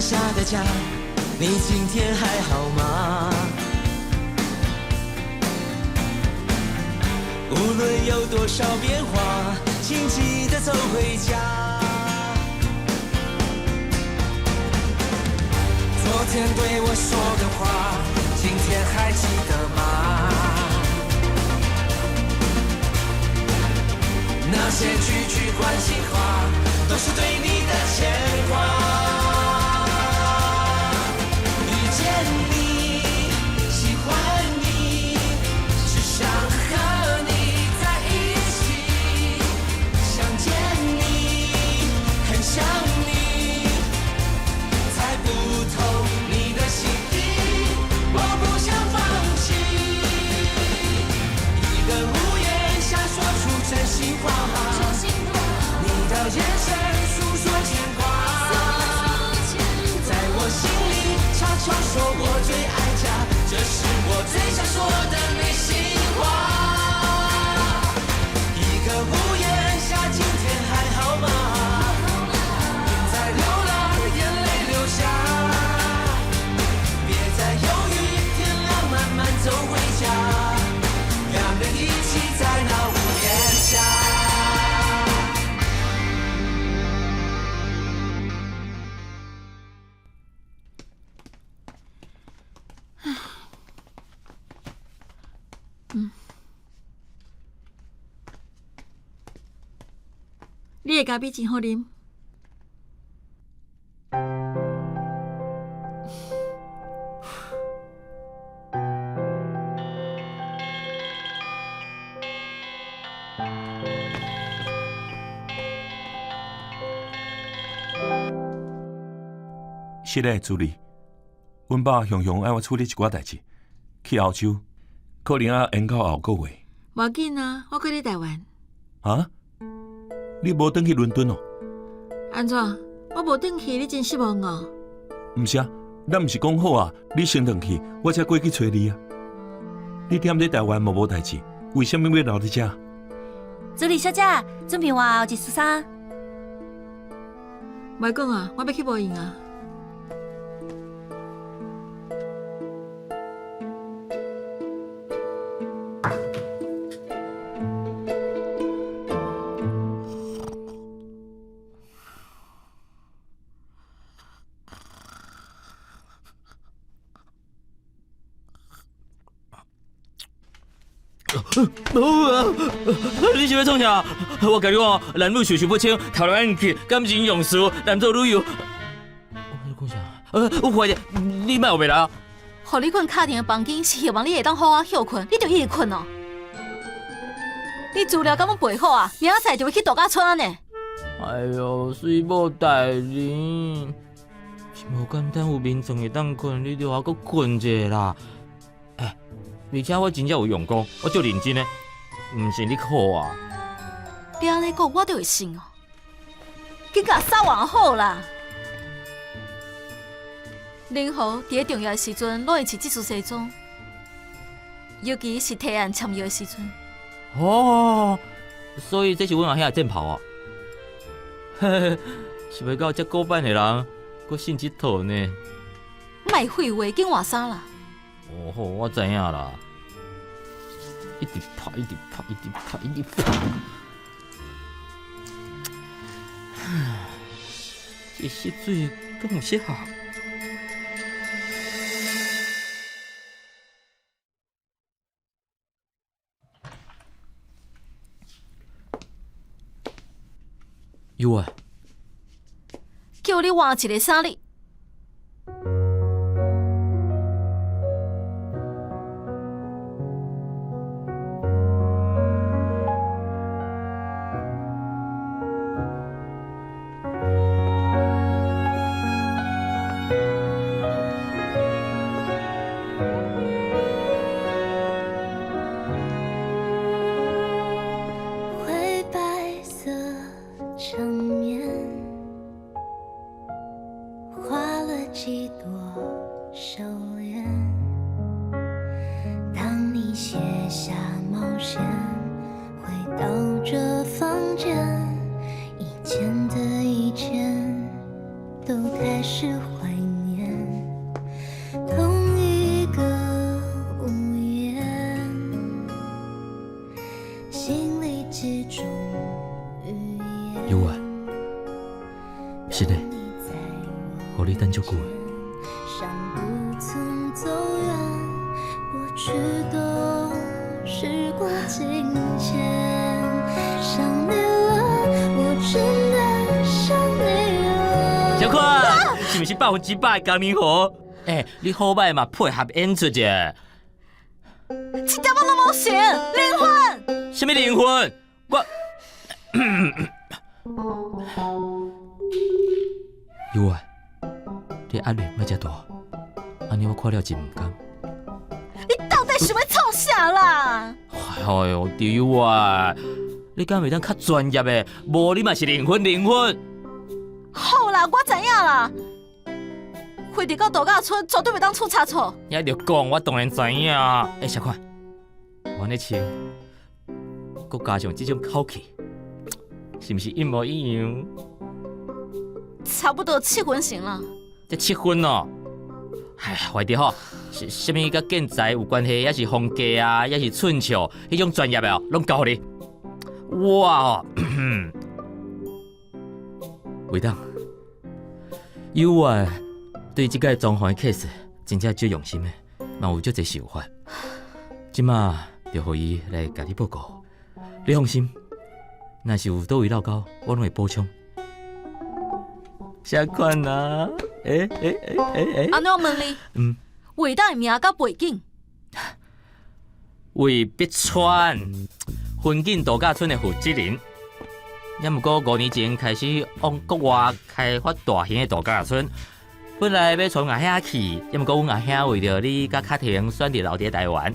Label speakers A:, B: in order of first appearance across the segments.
A: 下的家，你今天還好嗎？無論有多少變化，請記得走回家。昨天對我說的話，今天還記得嗎？那些句句關心話，都是對你的牽掛。遇見你，喜歡你，只想和你在一起。想見你，很想你，猜不透你的心意，我不想放棄。一個屋檐下說出真心話，你的眼神訴說牽掛，在我心裡悄悄說我最愛家，這是我最想說的內心話。一個屋檐下，今天還好嗎？別再流浪，眼淚流下，別再猶豫，天亮慢慢走回家，兩人一起在那屋檐下。
B: 你的咖啡真好啉。
C: 是嘞，助理，阮爸雄雄愛我處理一寡代誌，去歐洲，可能愛延到後個月。
B: 無要緊啊，我閣佇台灣。
C: 啊？你無轉去倫敦哦？
B: 按怎？我無轉去，你真失望哦？
C: 毋是啊，咱毋是講好啊，你先轉去，我才過去揣你啊。你踮咧台灣嘛無代誌，為啥物欲留佇遮？
D: 助理小姐，準備換一束衫。
B: 莫講啊，我欲去無閒啊。
E: 你是欲創啥？我共你講，男女授受不親，頭路按去，感情用事，男做旅遊。我講啥？我懷疑你莫學袂來啊！
F: 予你睏客廳的房間，是希望你會當好好歇睏，你就一直睏哦。你資料敢攏背好啊？明仔載就欲去度假村呢。
E: 哎喲，水某大人，是無簡單，有眠床會當睏，你著猶閣睏一下啦。欸，而且我真正有用功，我足認真的，毋是你好啊。
F: 你按呢講，我就會信哦。緊共衫換好啦。林豪佇咧重要的時陣，攏會穿這束西裝，尤其是提案簽約的時陣。
E: 哦，所以這是阮阿兄的戰袍啊。嘿嘿，想袂到這古板的人，閣信這套呢。
F: 莫廢話，緊換衫啦。
E: 哦好，我知影啦。一直拍，一直拍，一直拍，一直拍。這失水敢有失效？有啊！
F: 叫你換一个衫你。
G: 灰白色場面，畫了幾多笑臉。當你卸下帽線，回到這房間，以前的一切都開始懷
E: 有啊，是的，予你等足久的。
G: 想不曾走遠，過去都時過境遷。想你了，我真的想你了。
E: 小款，是毋是100%的江年河？欸，你好歹嘛配合演出者。
F: 一點仔攏無像，靈魂。
E: 啥物靈魂？我有啊，你壓力莫遮大，按呢我看了真毋甘。
F: 你到底想欲創啥啦？
E: 哎喲，對啊，你敢袂當較專業的？無你嘛是靈魂靈魂。
F: 好啦，我知影啦。飛佇到度假村絕對袂當出差錯。
E: 你著講，我當然知影。欸，小款，我按呢穿，閣加上這種口氣，是毋是一模一樣？
F: 差不多七分像啦。
E: 這七分哦，哎呀，懷著吼，是啥物佮建材有關係，抑是風格啊，抑是寸尺，彼種專業的哦，攏交予你。我哦，偉東，有啊，對這個裝潢的 case 真正足用心的，嘛有足濟想法。這馬就予伊來共你報告。你放心，若是有佗位落勾，我攏會補充。啥款啊？欸欸欸欸欸！
F: 按呢我問你，偉東的名佮背景？
E: 魏碧川，雲錦度假村的負責人。也毋過5年前開始往國外開發大型的度假村，本來欲帶阿兄去，也毋過阮阿兄為著你佮卡婷選擇留佇台灣。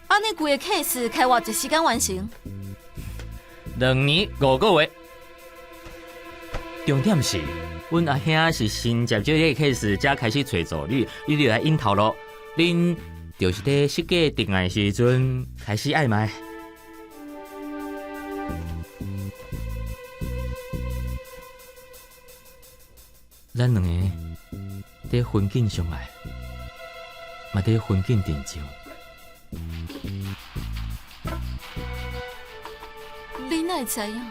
F: 按呢規个 case 開偌濟時間完成？2
E: 年5個月。重點是，阮阿兄是先接這個 case，才開始揣助理，你就來引頭路。恁就是佇設計定案時陣開始曖昧。咱兩個佇雲錦相愛，嘛佇雲錦定情。
F: 你哪會知影？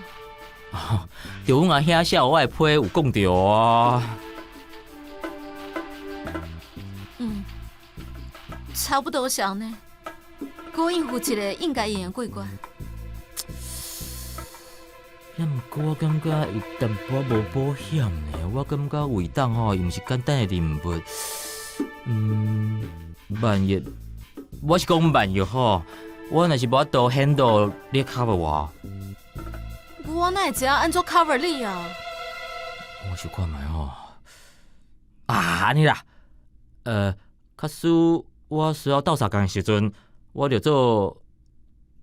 E: 著阮阿兄寫予我的批有講著啊。
F: 嗯，差不多是按呢，閣應付一个應該贏的過關。
E: 也毋過我感覺有淡薄無保險呢，我感覺魏董吼，伊毋是簡單的人物。嗯，萬一我是講萬一吼，我若是無法度 handle，你 cover 我。
F: 我哪會知影按怎 cover 你啊？
E: 我想看覓吼。啊，按呢啦，假使我需要鬥相共的時陣，我就做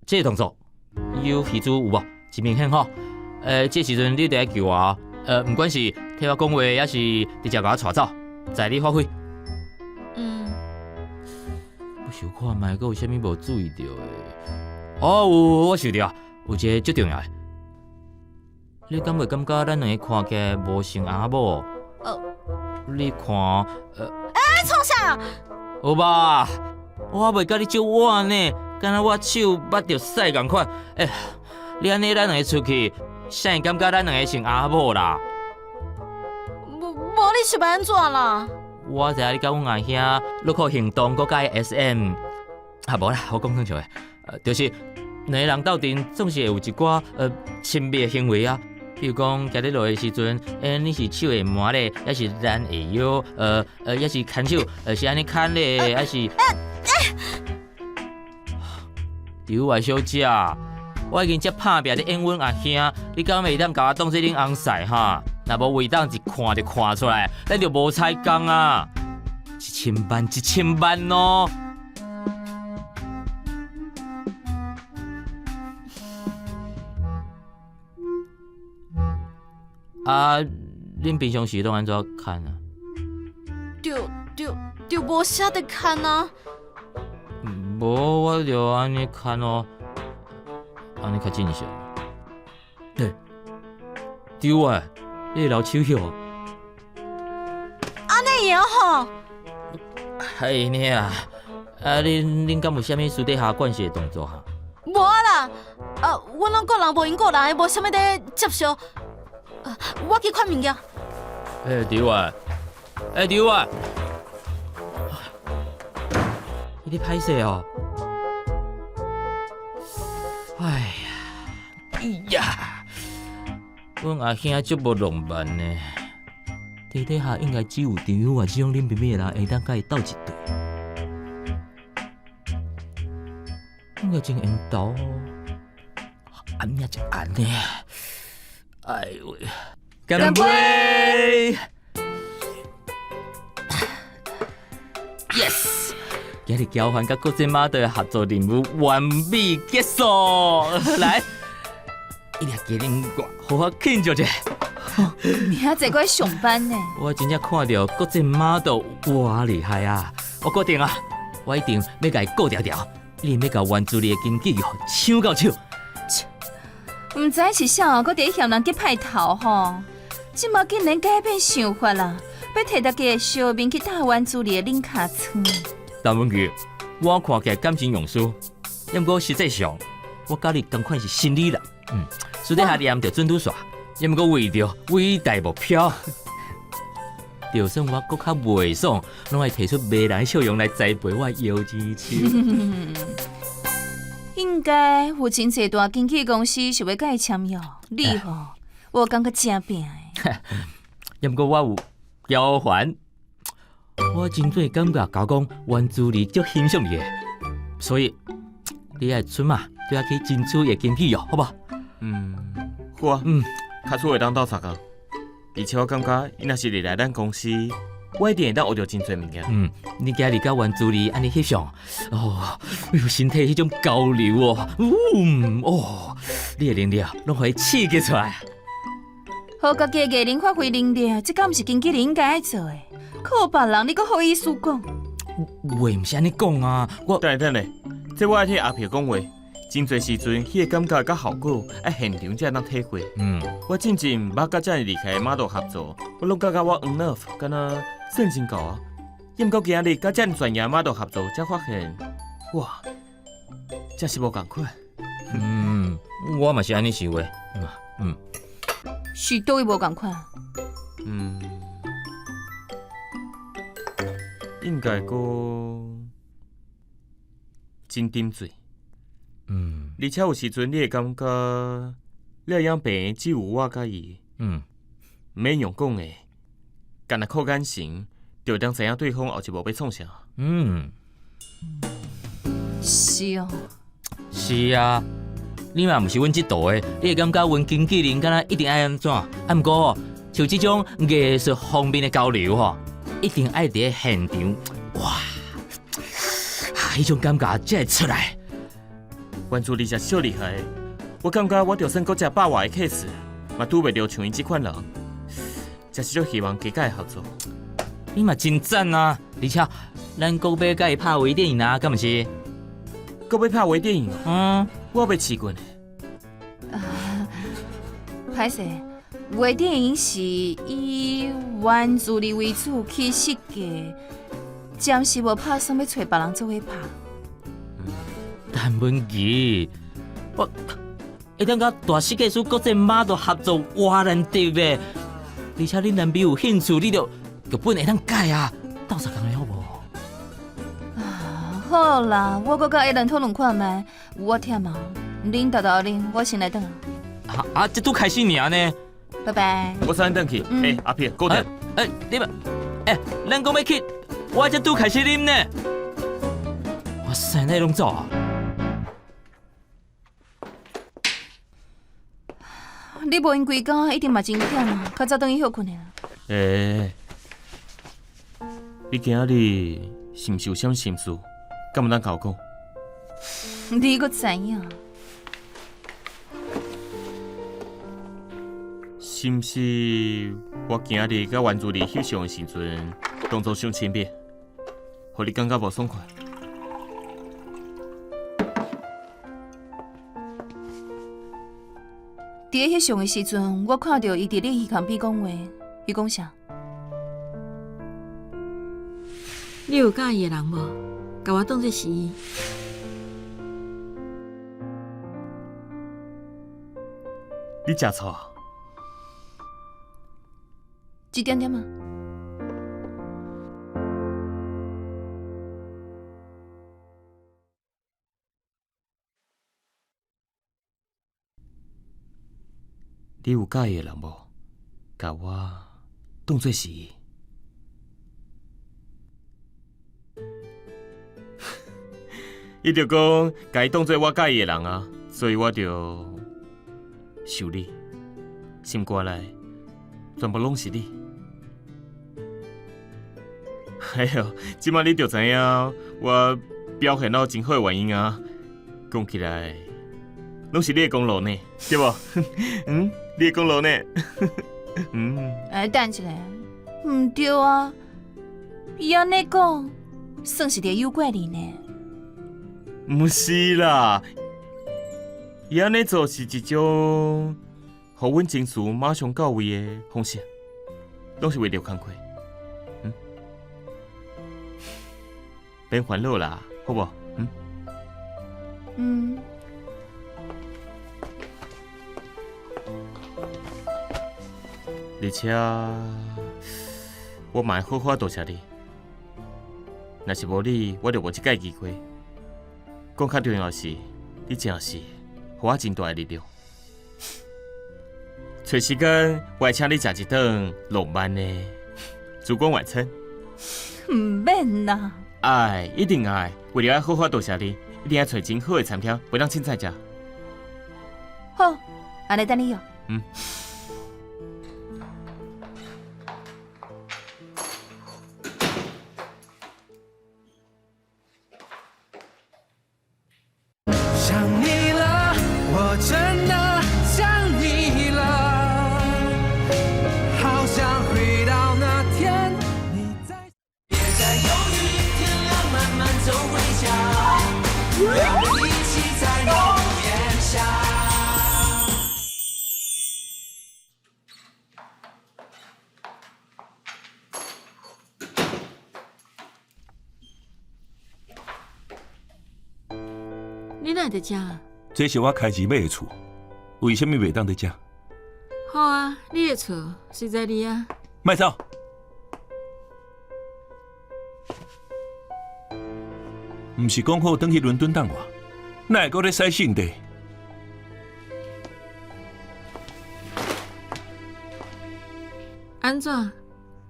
E: 這個動作，有彼此有無？真明顯吼。這時陣你著愛救我，毋管是替我講話，抑是直接共我帶走，在你發揮。
F: 嗯。
E: 我想看覓，閣有啥物無注意著的？哦，有，我想著，有一個足重要的。你敢袂感覺咱兩个看起來無像翁仔某？你看，
F: 欸，創啥？
E: 有無？我袂佮你借碗呢，敢若我手捌著屎仝款。欸，你按呢，咱兩个出去，誰會感覺咱兩个像翁仔某啦？
F: 無無，你想欲按怎啦？
E: 我知影你佮阮阿兄愈靠行動，閣佮伊 SM。啊，無啦，我講耍笑的，就是兩个人鬥陣，總是會有一寡親密的行為啊。比如講，行咧路的時陣，欸，你是手會摸咧，抑是咱會腰，抑是牽手，是按呢牽咧，抑是？劉外小姐，我已經遮拍拚咧演阮阿兄，你敢袂當共我當做恁翁婿哈？若無魏董一看就看出來，咱就無彩工啊！1000萬，1000萬哦！啊，恁平常時攏按怎牽啊？
F: 就無啥佇牽啊。
E: 無，我就按呢牽哦，按呢較正常。對，對啊，你會留手血。
F: 按呢會吼？
E: 哎你啊，啊恁敢有啥物私底下慣勢的動作哈？
F: 無啦，啊，阮攏個人無閒顧人的，無啥物咧接受。啊，我去款物件。
E: 欸，弟啊，欸，弟啊，你咧歹勢哦。哎呀，哎呀，阮阿兄足無浪漫的，地底下應該只有張友啊這種冷冰冰的人會當佮伊鬥一對。應該真緣投哦，按呢就按呢，哎呦喂，乾杯！Yes，今日交換佮國際馬隊合作任務完美結束，來，一定給恁我好好慶祝一下。
H: 明仔載閣愛上班呢。
E: 我真正看著國際馬隊偌厲害啊！我決定啊，我一定欲共伊顧牢牢。你欲共原助理的經紀搶到手。
H: 毋知是啥，閣佇咧嫌人激派頭吼。這馬竟然改變想法啦，欲提大家的小命去搭原助理的冷尻川。
E: 陳文杰，我看起來感情用事，毋過實際上，我佮你仝款是生理人。嗯，私底下念著准拄煞，毋過為著偉大目標，就算我閣較袂爽，攏會提出迷人的笑容來栽培我的搖錢樹。
H: 應該有真濟大經紀公司想欲佮伊簽約，你吼，我感覺誠拼的。
E: 毋過我有交還，我真濟感覺甲我講，原助理足欣賞你的，所以你愛出馬，就愛去爭取伊的經紀約，好無？
I: 嗯，好啊，
E: 嗯，
I: 較早會當鬥相共，而且我感覺伊若是入來咱公司，我一定會當學著真濟物件。
E: 嗯，你今日佮原助理按呢翕相，哦，哎喲，身體彼種交流哦，嗯，哦，你的能力攏予伊刺激出來。
H: 予家己的藝人發揮能力，這敢毋是經紀人應該愛做的？靠別人，你閣好意思講？
E: 話毋是按呢講啊，我
I: 等下等下，這我愛替阿皮講話。真濟時陣，彼個感覺佮效果愛現場才會當體會。我進前毋捌佮遮爾厲害的 model 合作，我攏感覺我 enough，敢若算真夠啊。毋過今日佮遮爾專業 model 合作，才發現，哇，這是無仝款。
E: 嗯，我嘛是按呢想的。嗯。
H: 是佗位無仝款？
I: 嗯，應該講真沉醉。而且有時陣你會感覺，療養病院只有我佮伊。毋免用講的，干焦靠眼神，就會當知影對方後一步欲創啥。
H: 是哦。
E: 是啊，你嘛毋是阮這道的，你會感覺阮經紀人敢若一定愛按怎？啊，毋過像這種藝術方面的交流吼，一定愛佇咧現場，哇，彼種感覺才會出來。
I: 原助理真小厲害，我感覺我就算閣接百外个 case，嘛拄袂著像伊這款人。真是足希望加佮伊合作。
E: 你嘛真讚啊！而且咱閣欲佮伊拍微電影啊，敢毋是？
I: 閣欲拍微電影？
E: 嗯，
I: 我未試過呢。
H: 歹勢，微電影是以原助理為主去設計，暫時無拍算欲揣別人做伙拍。
E: 陳文儀，我會當佮大設計師國際 model 合作，偌難得的。而且恁男朋友有興趣，你就劇本會當改啊，鬥相共的好無？
H: 啊，好啦，我閣佮愛人討論看覓，有我忝啊，恁沓沓啉，我先來轉。
E: 啊啊，這拄開始爾呢。
H: 拜拜。
I: 我送恁轉去。欸，阿皮，顧定。
E: 欸，你們，欸，咱講欲去，我才拄開始啉呢。哇塞，哪會攏走啊？
H: 你無閒規工，一定嘛真忝啊，較早轉去歇睏啦。
I: 欸，你今仔日是毋是有啥物心事？敢有當共我講？
H: 你閣知影？
I: 是毋是我今仔日佮原助理翕相的時陣，動作傷親密，予你感覺無爽快？
H: 佇咧翕相的時陣，我看著伊佇你耳孔邊講話，伊講啥？
B: 你有佮意的人無？共我當做是伊。
I: 你食醋？
H: 一點點啊。
I: 你有佮意的人無？共我當做是伊。伊就講，共伊當做我佮意的人啊，所以我就想你，心肝內全部攏是你。哎喲，這擺你就知影我表現到真好的原因啊！講起來，攏是你的功勞呢，對無？嗯，你的功勞呢？嗯。
H: 哎，等一下，毋對啊！伊按呢講，算是佇誘拐你呢？
I: 毋是啦，伊按呢做是一種，予阮情緒馬上到位的方式，攏是為著工課。嗯，免煩惱啦，好無？嗯。
H: 嗯。
I: 而且，我嘛會好好多謝你。若是無你，我就無這个機會。講較重要的是，你真是予我真大的力量。揣時間，我會請你食一頓浪漫的燭光晚餐。
H: 毋免啦。
I: 愛，一定愛。為了愛好好多謝你，一定愛揣真好的餐廳，袂當凊彩食。
H: 好，按呢等你哦。
I: 嗯。
A: 想你了，我真的想你了，好想回到那天你在。別再猶豫，天亮慢慢走回家，讓我們一起在屋檐下。
B: 你哪會佇遮？
C: 這是我開錢買的厝，為啥物袂當佇遮？
B: 好啊，你的厝隨在你啊。
C: 莫走！毋是講好轉去倫敦等我，哪會閣咧使性地？
B: 按怎？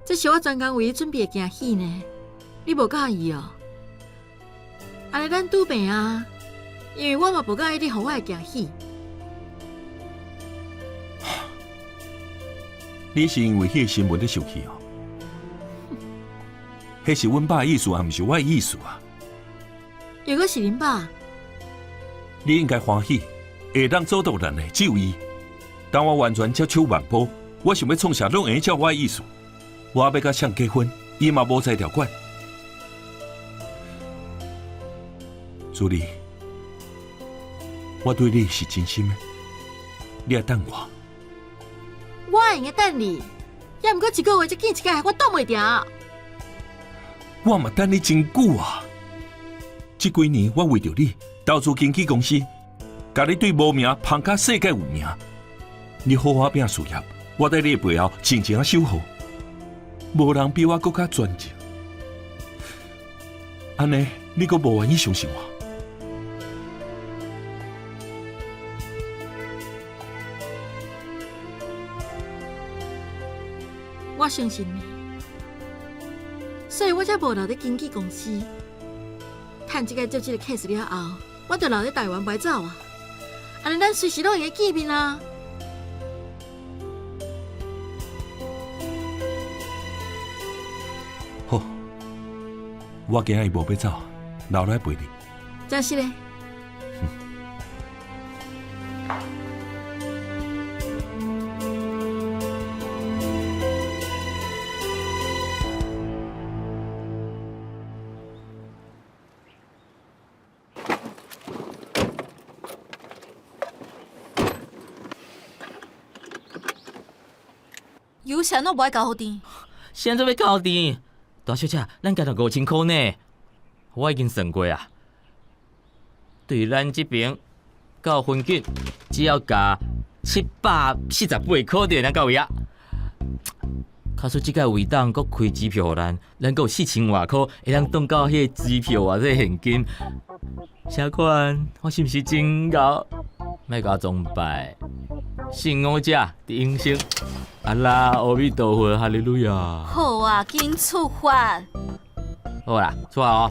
B: 這是我專工為你準備的驚喜呢，你無佮意哦？按呢咱拄病啊，因為我嘛無佮意你予我的驚喜。
C: 你是因為彼個新聞咧生氣哦？彼是阮爸的意思，也毋是我的意思啊。
B: 又閣是恁爸？
C: 你應該歡喜，會當做到咱的只有伊。當我完全接手萬寶，我想欲創啥，攏會照我的意思。我欲佮誰結婚，伊嘛無才調管。朱莉，我對你是真心的，你愛等我。
B: 我會用得等你，猶毋過一個月才見一擺，我擋袂牢。
C: 我嘛等你真久啊！這幾年我為著你投資經紀公司，共你對無名捧甲世界有名。你好好拼事業，我佇你的背後靜靜仔守護。無人比我閣較專情。按呢，你閣無願意相信我？
B: 我相信你，所以我才無留佇經紀公司。趁這个接這个 case 了後，我就留佇台灣袂走啊！按呢，咱隨時攏會見面啊！
C: 好，我今仔日無欲走，留來陪你。
B: 真實的。
F: 油錢攏無愛交予店。
E: 是按怎欲交店？大小姐，咱加著5000箍呢。我已經算過啊，對咱這邊到分局，只要共748箍就會當到位啊。假使這屆會長閣開支票予咱，咱閣有4000外箍會當當到彼个支票啊，這個現金。小款，我是毋是真𠢕？莫共我裝拜，信我者得永生。阿拉阿彌陀佛，哈利路亞。
F: 好啊，緊出發。
E: 好啦，出發哦。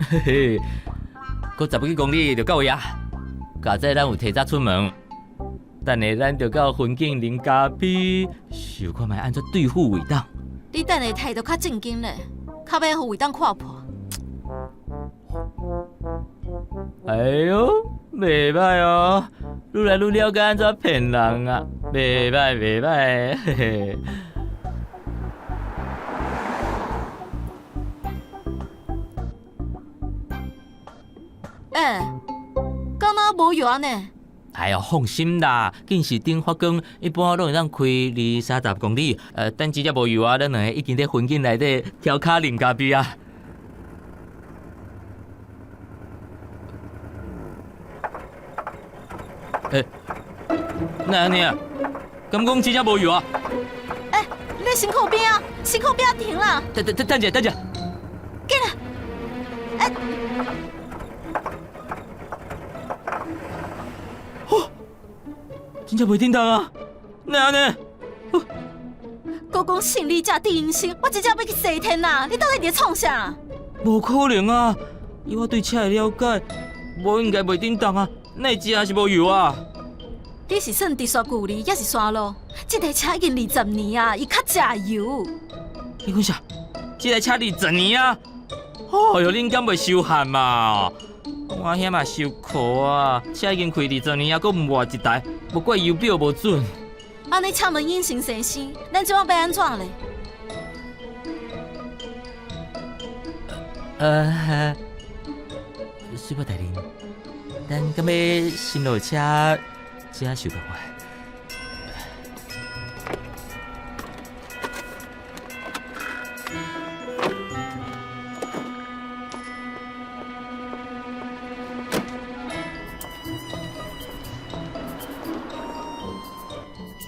E: 嘿嘿，閣10幾公里就到位啊！佳哉咱有提早出門，等下咱就到雲頂啉咖啡，想看覓按怎對付會長。
F: 你等下態度較正經咧，較免予會長看破。
E: 哎喲，袂歹哦，愈來愈了解按怎騙人啊，袂歹袂歹，嘿嘿。
F: 欸，敢若無藥按呢？
E: 哎喲，放心啦，警示燈發光，一般攏會當開20-30公里。等真正無油啊，咱兩个已經佇環境內底翘跤啉咖啡啊。欸，哪會按呢啊？敢講真正無油啊？
F: 欸，你佇身軀邊啊，身軀邊停啦！
E: 等等等者，等者。
F: 緊來！欸。
E: 哦，真正袂振動啊！哪會按呢？
F: 閣講勝利者得永生，我真正欲去西天啦！你到底佇咧創啥？
E: 無可能啊！以我對車的了解，無應該袂振動啊！哪會真正是無油啊？
F: 你是算直線距離，抑是山路？這台車已經20年啊，伊較食油。
E: 你講啥？這台車20年啊？哦喲，恁敢袂收汗嘛？我兄嘛收苦啊，車已經開20年啊，閣毋換一台，無怪油表無準。
F: 按呢車門引擎生生，咱這擺欲按怎咧？
E: 水某大人，咱敢欲先落車，才想辦法。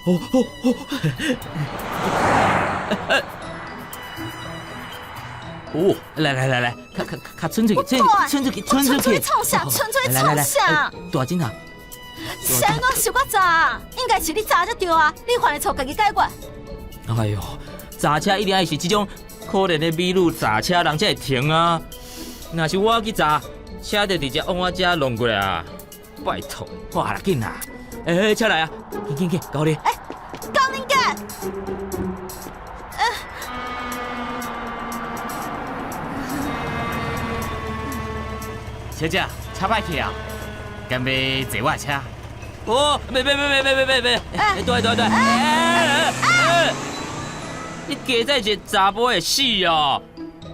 E: 哦哦哦！哦，來來來來，較較較伸出去，伸出去，伸出去，
F: 創啥？純粹創啥？
E: 大聲啊！
F: 是按怎受我砸？應該是你砸才對啊！你犯的錯，家己解決。
E: 哎喲，砸車一定愛是這種可憐的美女砸車，人才會停啊！若是我去砸，車就直接往我這弄過來啊！拜託，哇啦，緊啦！欸，車來啊！緊緊緊，交你。
F: 欸，交恁家。
I: 小姐，車歹去啊？敢欲坐我的車？
E: 哦，別別別別別別別！欸，對對對！欸欸！你加載一個查埔會死哦！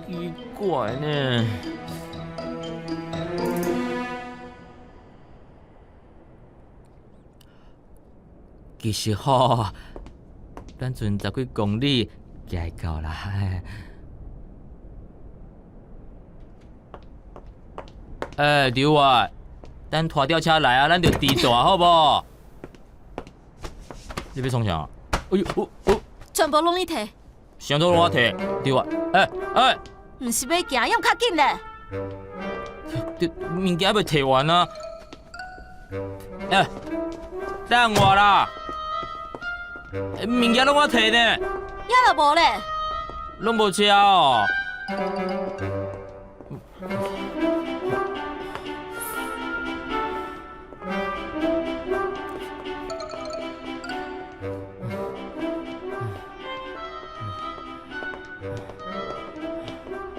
E: 奇怪呢。其實吼，咱賰10幾公里就會到啦。欸，劉啊，等拖吊車來啊，咱就佇大好無？你欲創啥？哎喲，哦哦！
F: 全部攏你提。
E: 啥都攏我提，對啊。欸欸！
F: 毋是欲行，用較緊咧。
E: 這物件猶未提完啊！欸，等我啦！物件攏我提呢。
F: 也若無咧。
E: 攏無車哦。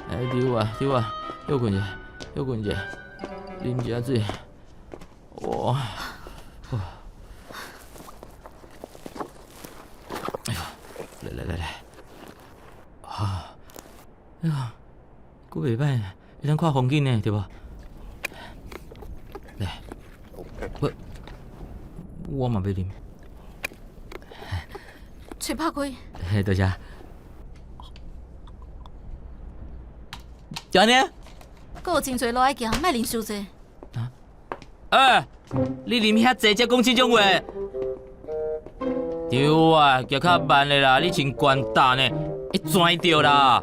E: 欸，對啊對啊，歇睏者，歇睏者，啉一下水。哇！哎喲，來來來來，啊！哎呀，閣袂歹，會當看風景呢，對無？來，我嘛欲啉。
F: 喙拍开。
E: 嘿，多谢。就按呢？
F: 阁有真济路爱行，莫啉伤济。
E: 欸，你啉遐济才讲这种话？对啊，行较慢的啦，你真悬胆呢，会跩著啦。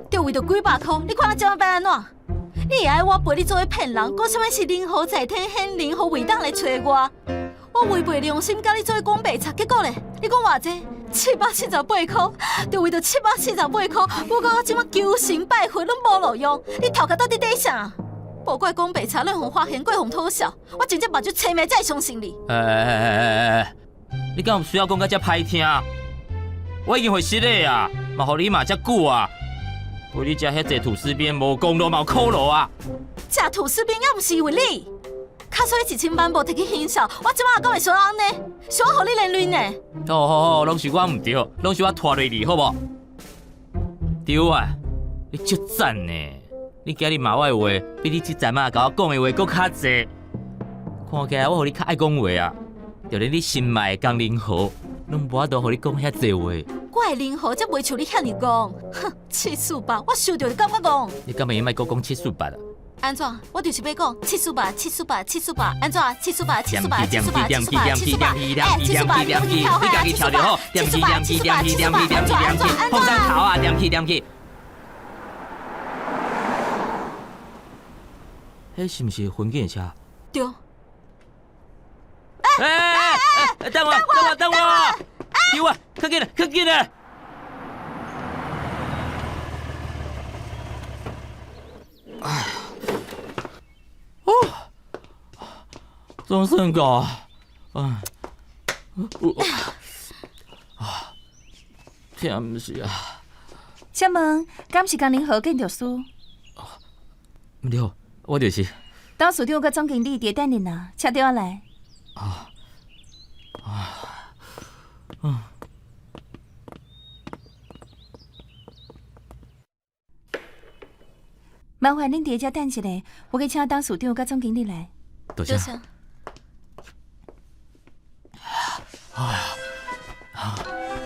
F: 就为著几百箍，你看我这摆欲按怎？你会爱我陪你做伙骗人，讲啥物是灵猴在天显灵，予魏董来揣我？我违背良心，佮你做伙讲白贼，结果咧，你讲偌济？778箍，就为著778箍，我感觉这马求神拜佛拢无路用。你头壳到底伫啥？无怪讲白贼，拢予发现，阁予讨笑。我真正目睭青眉才会相信你。
E: 哎哎哎哎哎，你敢有需要讲甲遮歹听？我已经会失礼啊，嘛予你骂遮久啊。陪你食遐济吐司边，无功劳嘛有苦劳啊！
F: 食吐司边也毋是因为你，假使你1000万无提去行销，我这马敢会想按呢？想予你连累呢？
E: 好好好，拢是我毋对，拢是我拖累你，好无？对啊，你足赞呢！你今日骂我的话，比你这阵仔共我讲的话阁较济。看起来我予你较爱讲话啊，就连你心爱的江林豪，拢无法度予你讲遐济话。
F: 我的灵魂才袂像你遐尔戆，哼，748，我收著就感觉戆。
E: 你敢会用莫阁讲748啊？
F: 按怎？我就是欲讲748，748，748，按怎？748，748，748，748，748，哎，748，你
E: 你家己跳就好。748，748，748，按怎？按怎？按怎？风山头啊，踮去踮去。彼是毋是巡警的车？
F: 对。
E: 哎哎哎！等我，等我，等我！对啊，较紧啦，较紧啦！哎，哦，总算到啊！啊，我啊，忝死啊！
H: 请问，敢是江林豪建筑师？
E: 毋对，我就是。
H: 董事长佮总经理伫等恁啊，车著来。
E: 啊啊嗯。
H: 麻烦恁伫遮等一下，我去请董事长佮总经理来。
E: 多谢。哎呀，好，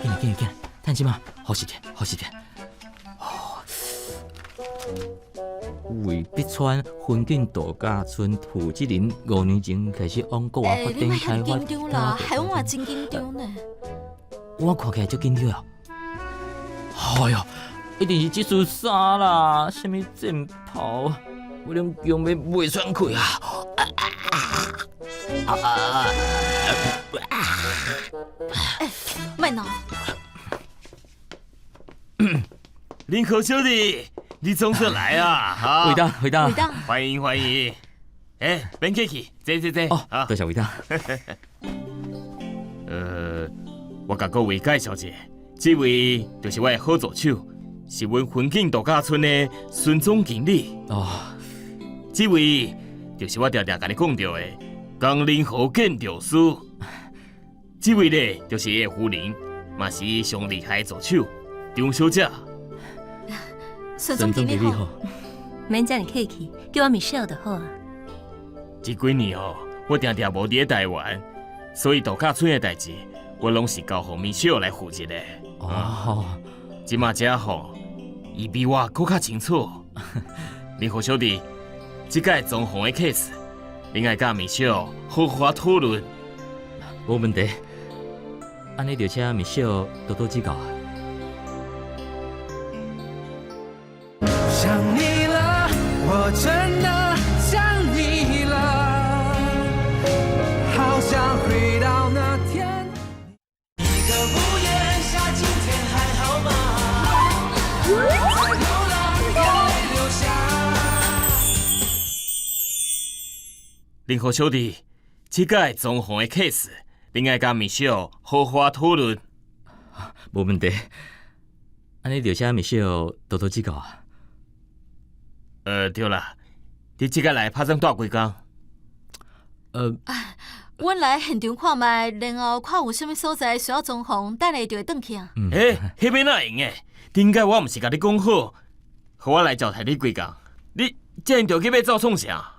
E: 紧来紧来紧来，趁这马，呼吸者，呼吸者。魏碧川风景度假村负责人5年前开始往国外发展开发。
F: 欸，你莫遐紧张啦，害我嘛真紧张呢。
E: 我看起来足紧张哦。哎哟，一定是这束衫啦，啥物战袍，我拢惊欲袂喘气啊！
F: 欸，莫闹。
I: 林可小弟。你总算来啊！
E: 魏董，魏董，
F: 魏董，
I: 欢迎欢迎！欸，免客气，坐坐坐。
E: 哦，多谢魏董。
I: 我共各位介绍一下，这位就是我的好助手，是阮风景度假村的孙总经理。
E: 哦，
I: 这位就是我常常共你讲著的江林豪建筑师。这位咧，就是伊的夫人，嘛是伊上厉害的助手张小姐。
F: 孙总经理好，
D: 免遮尔客气，叫我 Michelle 就好啊。
I: 这几年哦，我定定无伫咧台湾，所以度假村的代志，我拢是交予 Michelle 来负责的。
E: 哦，
I: 这马这吼，伊比我阁较清楚。林豪小弟，这届装潢的 case，你爱佮 Michelle 好好讨论。
E: 无问题，按呢就请 Michelle 多多指教啊。
A: 想你了，我真的想你了，好想回到那天。一个屋檐下，今天还好吗？在流浪，眼泪流下。
I: 林豪小弟，这届装潢的 case，你爱佮 Michelle 好好讨论。
E: 无问题，按呢就请 Michelle 多多指教啊。
I: 对啦，你这个来拍算蹛几工？
F: 阮来现场看觅，然后看有啥物所在需要装潢，等下就会转去啊。
I: 欸，彼边哪会用的？顶摆我毋是共你讲好，予我来招待你几工？你这样著去欲走创啥？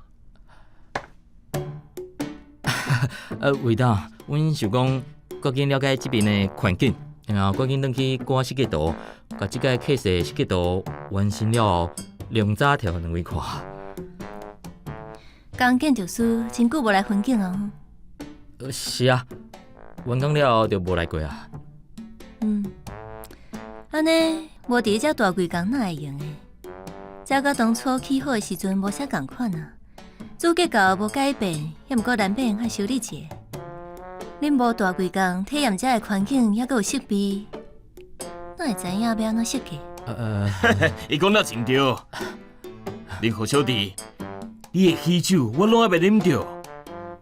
E: 魏董，阮想讲，较紧了解这边的环境，然後趕緊轉去趕設計圖，共這個 case 的設計圖完成了後，量早提予兩位看。
D: 江建築師真久無來雲景啊。
E: 是啊，完工了後就無來過啊。
D: 嗯，按呢無佇遮大櫃工哪會用的？這佮當初起好的時陣無啥仝款啊。主結構無改變，猶毋過難免愛修理一下。恁無大櫃工體驗遮的環境，猶閣有設備，哪會知影欲按怎設計？
I: 伊講得真對，林豪小弟，你的喜酒我攏猶未啉著，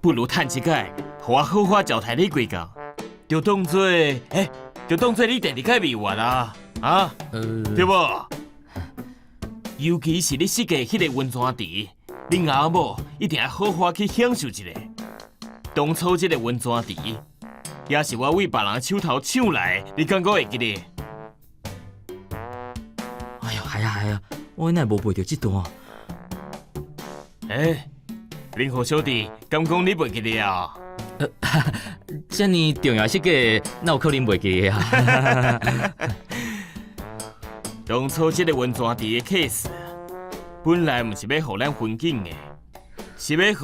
I: 不如趁這擺，予我好好招待你幾工，就當做，欸，就當做你第二擺蜜月啊，啊，對無？尤其是你設計彼个溫泉池，恁阿某一定愛好好去享受一下。當初這个溫泉池，也是我為別人手頭搶來，你敢閣會記得？
E: 哎喲，係啊係啊，我哪會無背著這段？
I: 欸，林豪小弟，敢講你袂記得啊？
E: 遮爾重要設計，哪有可能袂記得啊？
I: 當初這个溫泉池的 case，本來毋是欲予咱雲景的，是欲予予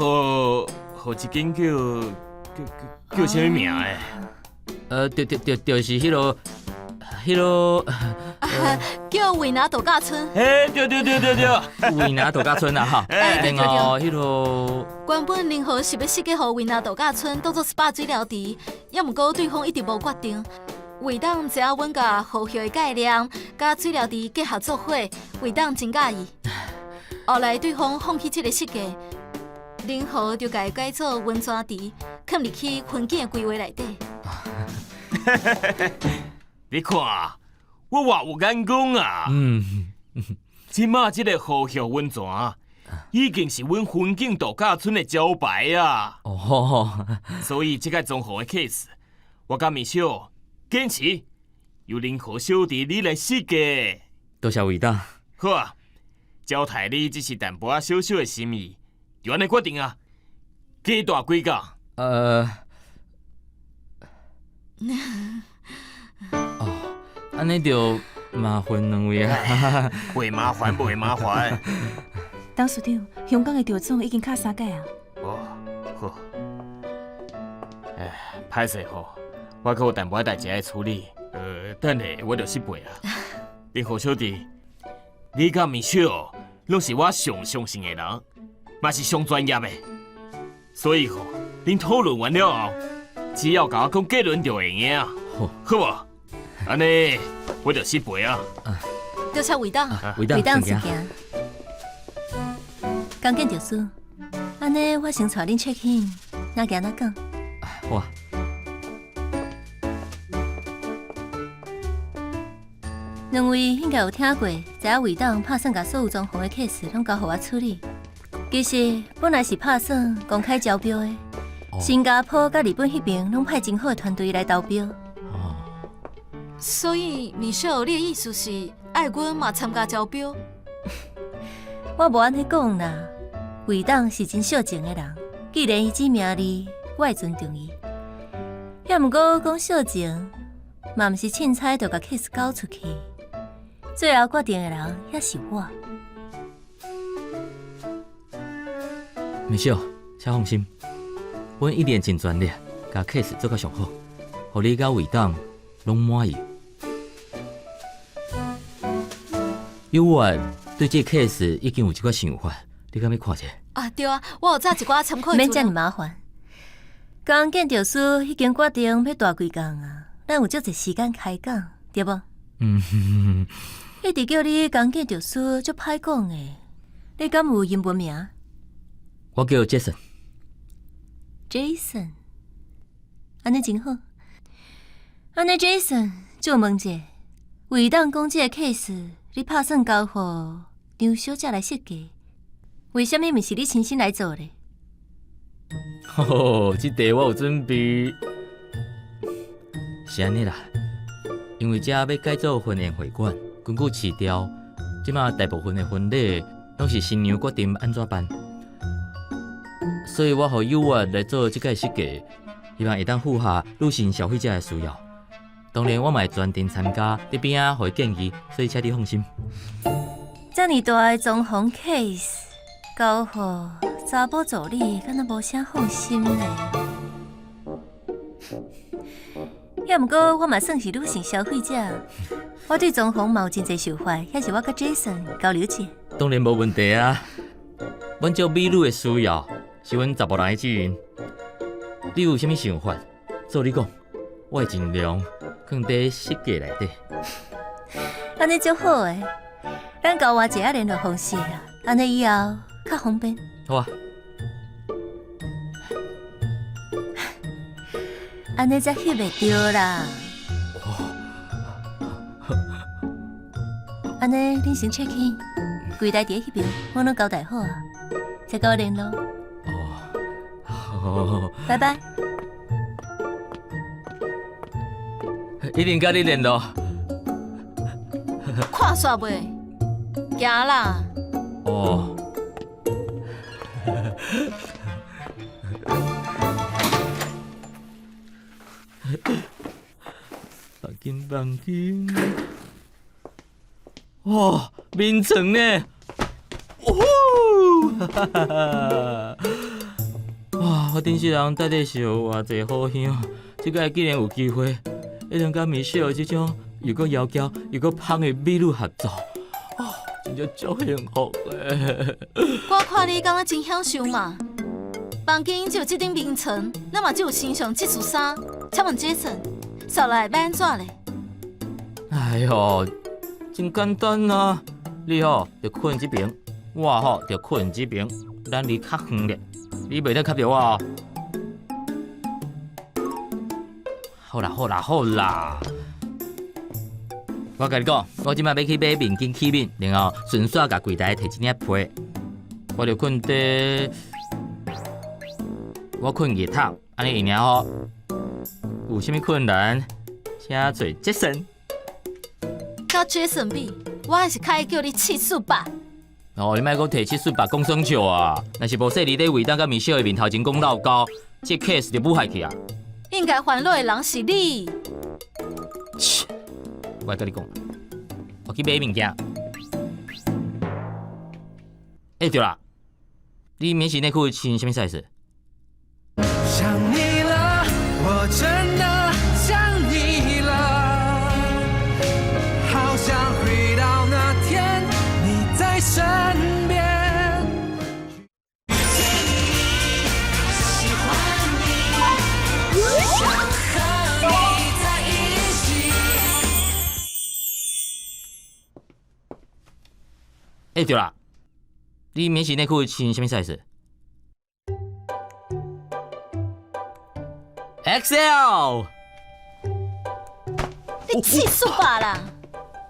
I: 一間叫叫叫叫啥物名的？
E: 對對對，就是彼个彼个
F: 叫維拿度假村。
I: 欸，對對對對對，
E: 維拿度假村啊，哈。
F: 欸，對對對。
E: 然後彼个
F: 原本林豪是欲設計予維拿度假村當做 SPA 水療池，猶毋過對方一直無決定。魏董知影阮共和葉的概念，佮水療池結合做伙，魏董真佮意。後來對方放棄這个設計，林豪就共伊改做溫泉池，囥入去雲景的規劃內底。
I: 你看，我偌有眼光啊！這馬這个和葉溫泉已經是阮雲景度假村的招牌啊！
E: 哦，
I: 所以這個裝潢的 case，我佮米秀堅持由林豪小弟你來設計。
E: 多謝魏董。
I: 好啊，交代你只是淡薄仔小小的心意，就按呢決定啊，加大規工。
E: 哦，按呢就麻煩兩位啊。
I: 袂麻煩，袂麻煩。
H: 董事長，香港的趙總已經敲三擺啊。
I: 哦，好。哎，歹勢吼，我閣有淡薄仔代誌愛處理。等下我就失陪啊。林豪小弟，你佮米秀攏是我上相信的人，嘛是上專業的，所以吼，恁討論完了後，只要共我講結論就會用啊，好無？按呢我就失陪啊。
F: 多謝魏董，
E: 魏董，
D: 魏董事行。江建築師，按呢我先帶恁 check in，哪行哪講。
E: 好啊。
D: 兩位應該有聽過，知影魏董拍算共所有裝潢的 case 攏交予我處理。其實本來是拍算公開招標的，新加坡佮日本彼邊攏派真好的團隊來投標。
E: 哦。
F: 所以米秀，你的意思是愛阮嘛參加招標？
D: 我無按呢講啦，魏董是真惜情的人，既然伊指名你，我會尊重伊。猶毋過講惜情，嘛毋是凊彩就共 case 交出去。最後決定的人也是我。
E: 米秀，請放心，阮一定盡全力，共 case 做到上好，予你佮魏董攏滿意。有我對這個 case 已經有一寡想法，你敢欲看一下？
F: 啊，對啊，我有早一寡參考。
D: 免遮爾麻煩。江建築師已經決定欲大櫃工啊，咱有足濟時間開講，對無？
E: 嗯。
D: 一直叫你江建築師，足歹講的。你敢有英文名？
E: 我叫 Jason。
D: Jason，按呢真好。按呢 Jason，借問一下，魏董講這個 case，你拍算交予張小姐來設計？為啥物毋是你親身來做咧？
E: 吼，這題我有準備。是按呢啦，因為遮欲改做婚宴會館，根據市調，這馬大部分的婚禮攏是新娘決定按怎辦，所以我予幼兒來做這個設計，希望會當符合女性消費者的需要。當然我嘛會全程參加，佇邊仔予伊建議，所以請你放心。
D: 遮爾大的裝潢 case，交予查某助理，敢若無啥放心呢。也毋過我嘛算是女性消費者，我對裝潢嘛有真濟想法，遐是我佮 Jason 交流者。
E: 當然無問題啊！阮照美女的需要，是阮查埔人的責任。你有啥物想法，做你講，我會盡量囥佇設計內底。
D: 按呢足好的，咱交換一下聯絡方式啊，按呢以後較方便。
E: 好啊。
D: 按呢才翕會著啦。按呢，恁先 check in，櫃台佇彼邊，我攏交代好啊，再佮我聯絡。
E: 哦，
D: 拜拜。
E: 一定佮你聯絡。
F: 看煞未？行啦。
E: 哦。房間房間，哇，眠床呢？哦，哈哈哈！哇，我頂世人到底是有偌濟好香？這擺竟然有機會，會當佮米歇爾這種又閣窈窕又閣芳的美女合作，哦，真正足幸福的。
F: 我看你敢若真享受嘛？房間只有這頂眠床，咱嘛只有身上這束衫。請問 Jason，紲來欲按怎咧？
E: 哎喲，真簡單啊！你吼就睏這邊，我吼就睏這邊，咱離較遠咧，你袂得吸著我哦。好啦好啦好啦，我共你講，我這擺欲去買面巾器皿，然後順紲共櫃台提一領被，我就睏佇，我睏日頭，按呢會爾好。有啥物困難，請找 Jason。
F: 佮 Jason 比，我還是較愛叫你七四八。
E: 哦，你莫閣提七四八講耍笑啊！若是無說你佇偉當佮米歇爾面頭前講漏交，這 case 就無害去啊！
F: 應該煩惱的人是你。
E: 切，我來佮你講，我去買物件。欸，對啦，你免洗內褲穿啥物 size？
A: 想你了，我真的想你了，好想回到那天你在身邊。遇見你，喜歡你，想和你在一起。
E: 欸，對啦，你免洗內褲穿啥物 size？XL，
F: 你氣死吧啦！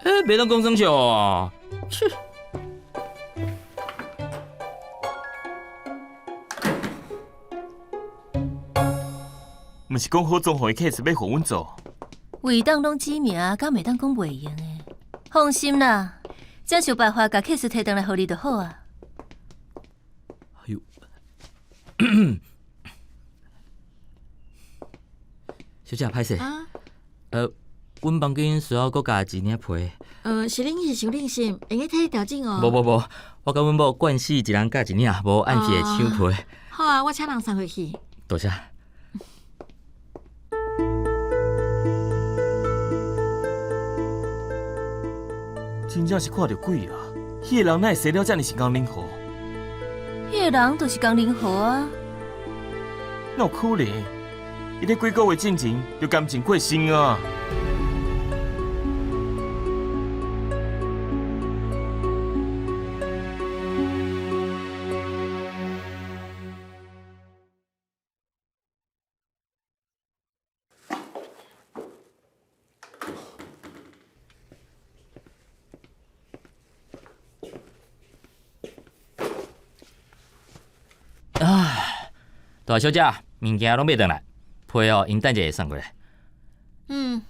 E: 欸，袂當講耍笑啊！切。
I: 毋是講好裝潢的 case 欲予阮做？
D: 偉當攏指名，敢袂當講袂用的？放心啦，才想辦法共 case 提轉來予你就好啊。
E: 哎喲，小姐，歹勢。
B: 啊？
E: 阮房間需要閣加一領被。
B: 是恁是傷認心，會用替你調整哦。
E: 無無無，我佮阮某慣勢一人加一領，無按時會搶被。
B: 好啊，我請人送回去。
E: 多謝。
I: 真正是看著鬼啊！彼個人哪會生了遮爾像江寧河？
D: 彼個人就是江寧河啊！
I: 哪有可能？伊咧幾个月進前就感情過身啊！
E: 啊，大小姐，物件攏買轉來，被哦，𪜶等下會送過來。
F: 嗯。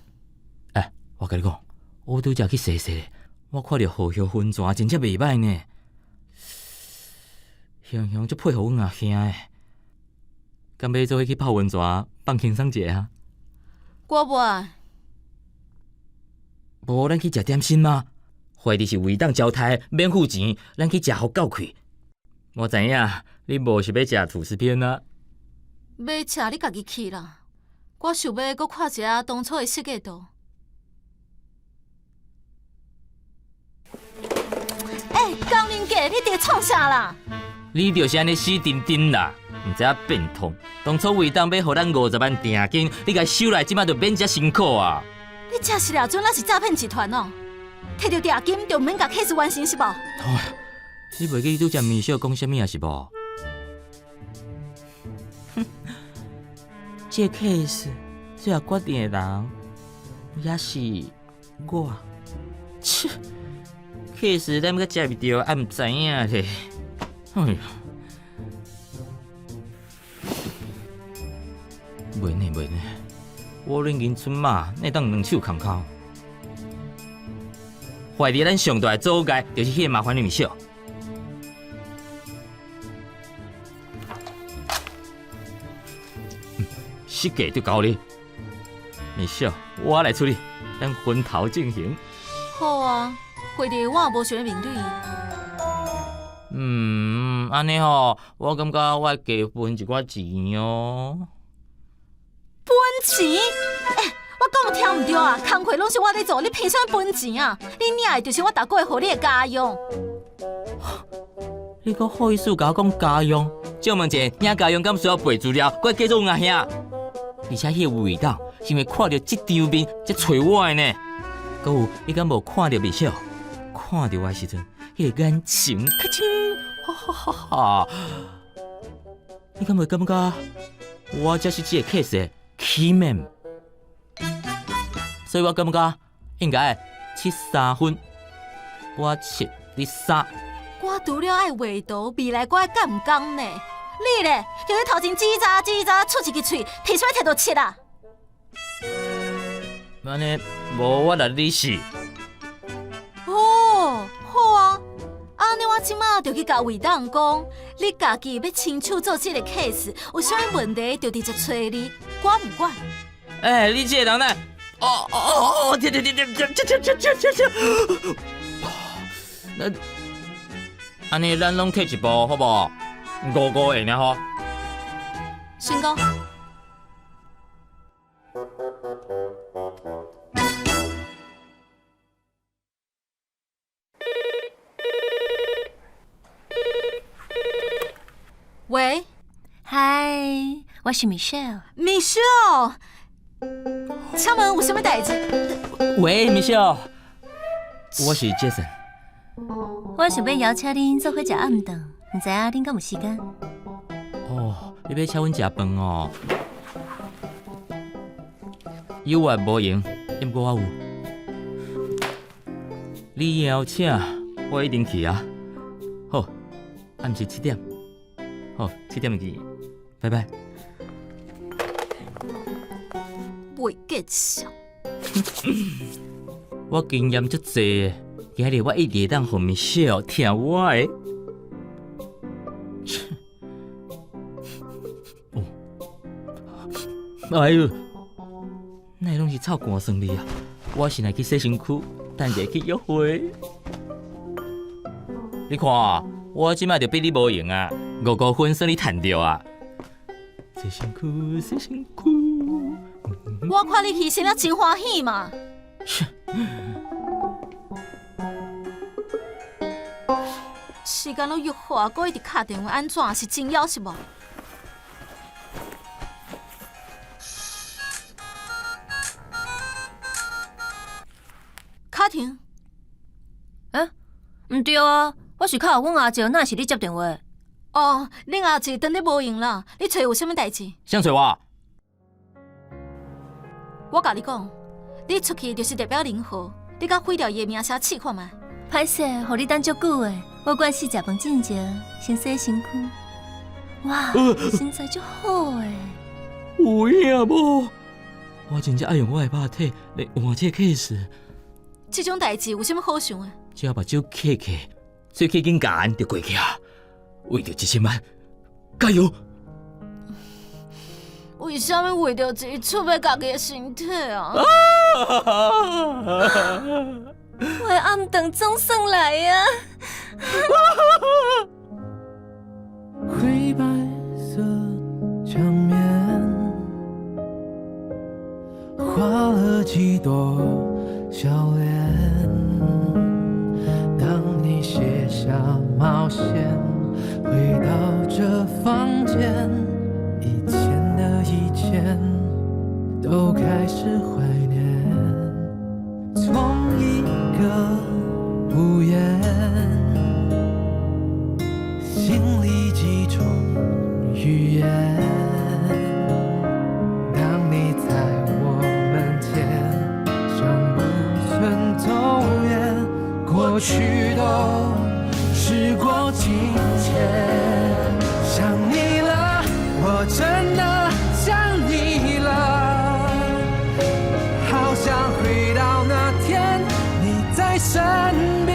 E: 欸，我共你講，我拄才去踅踅，我看著荷葉溫泉真正袂䆀呢，形象足配合阮阿兄的，敢欲做伙去泡溫泉放輕鬆一下啊？
F: 我無愛。
E: 無咱去食點心嗎？懷疑是胃當交代，免付錢，咱去食予夠氣。我知影你無是欲食吐司片啊？
F: 欲食你家己去啦。我想欲閣看一下當初的設計圖。欸，江明杰，你佇咧創啥啦？
E: 你就是按呢死定定啦，毋知影變通。當初為黨欲予咱50萬訂金，你共收來，這擺就免遮辛苦啊！
F: 你這是掠準咱是詐騙集團哦！提著訂金就毋免共 case 完成是無？
E: 你袂記拄才米秀講啥物啊是無？哼，這個 case 最後決定的人也是我。切，case 咱閣接袂著，還毋知影咧。哎呀，袂呢袂呢，我恁銀春馬，會當兩手空空。懷疑咱上大的阻礙，就是彼個麻煩的米秀。設計就交你，米秀，我來處理，咱分頭進行。
F: 好啊，懷疑我也無想欲面對伊。
E: 嗯，按呢吼，我感覺我會加分一寡錢哦。
F: 分錢？欸，我講有聽毋對啊？工課攏是我咧做，你憑啥物分錢啊？你領的就是我逐個月予你的家用。
E: 你閣好意思共我講家用？借問者，領家用敢需要背資料，閣加做阿兄？而且彼個味道，是因為看著這張面才揣我的呢。閣有，你敢無看著面笑？看著我的時陣，彼個眼神，咔嚓，哈哈哈哈！你敢會感覺我才是這個 case 的 key man？所以我感覺應該7-3分，我7你3。
F: 我除了愛畫圖，未來我愛監工呢。你咧，就咧頭前吱喳吱喳出一支喙，憑啥物提著7啊？
E: 按呢，無我來你4。
F: 哦，好啊，按呢我這馬就去共魏董講，你家己欲親手做這個 case，有啥物問題就直接揣你，管毋管？
E: 欸，你這個人呢？哦哦哦！停停停停停停停停停停！那按呢，咱攏退一步，好無？五五會爾吼。
F: 成功。喂，
D: 嗨，我是 Michelle。
F: Michelle，請問有啥物代誌？
E: 喂，Michelle，我是 Jason。
D: 我想欲邀請恁做伙食暗頓，毋知影恁敢有時間？
E: 哦，你欲請阮食飯哦？有啊，無閒，毋過我有。你邀請，我一定去啊。好，暗時7點。好，7點見，拜拜。
F: 袂見笑。
E: 我經驗足濟，今日我一定會當予 Michelle 聽我的。哦，哎喲，哪會攏是臭寒酸味啊？我先來去洗身軀，等下去約會。你看，我這擺就比你無閒啊，5-5分算你趁著啊。洗身軀，洗身軀。
F: 我看你犧牲了真歡喜嘛。時間攏約好啊，閣一直敲電話，按怎是真枵是無？卡停。
D: 欸，毋對啊，我是敲予阮阿叔，哪是你接電話？
F: 哦，恁阿叔當日無閒啦，你揣有啥物代誌？
E: 誰揣我？
F: 我共你講，你出去就是代表林豪，你敢毀掉伊的名聲試看覓？
D: 歹勢，予你等足久的，我慣勢食飯進前，先洗身軀。哇，身材足好的。
E: 有影無？我真正愛用我的肉體來換這個 case。
F: 這種代誌有啥物好想的？
E: 只要目睭瞌瞌，喙齒緊咬就過去啊！為著1000萬，加油！
F: 為啥物為著一出欲家己的身體啊？
D: 我的暗頓總算來啊！
A: 灰白色牆面，畫了幾朵笑臉。當你卸下帽線，回到這房間，以前的以前都開始懷念。同一個屋檐，心裡幾種語言。當你在我門前，像不曾走遠，過去都時過境遷。想你了，我真的想你了，好想回到那天你在身邊。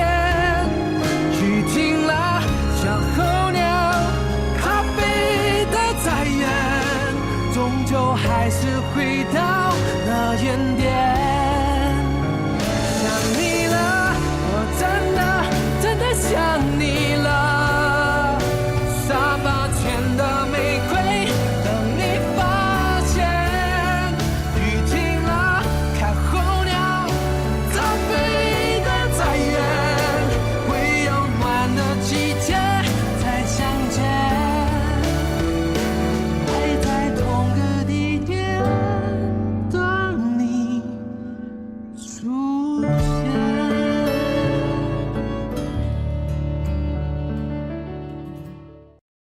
A: 雨停了，像候鳥，它飛得再遠，終究還是回到那原點。想你了，我真的真的想你了。沙發前的玫瑰，等你發現。雨停了，看候鳥，它飛得再遠，會有暖的季節再相見。還在同個地點等你出現。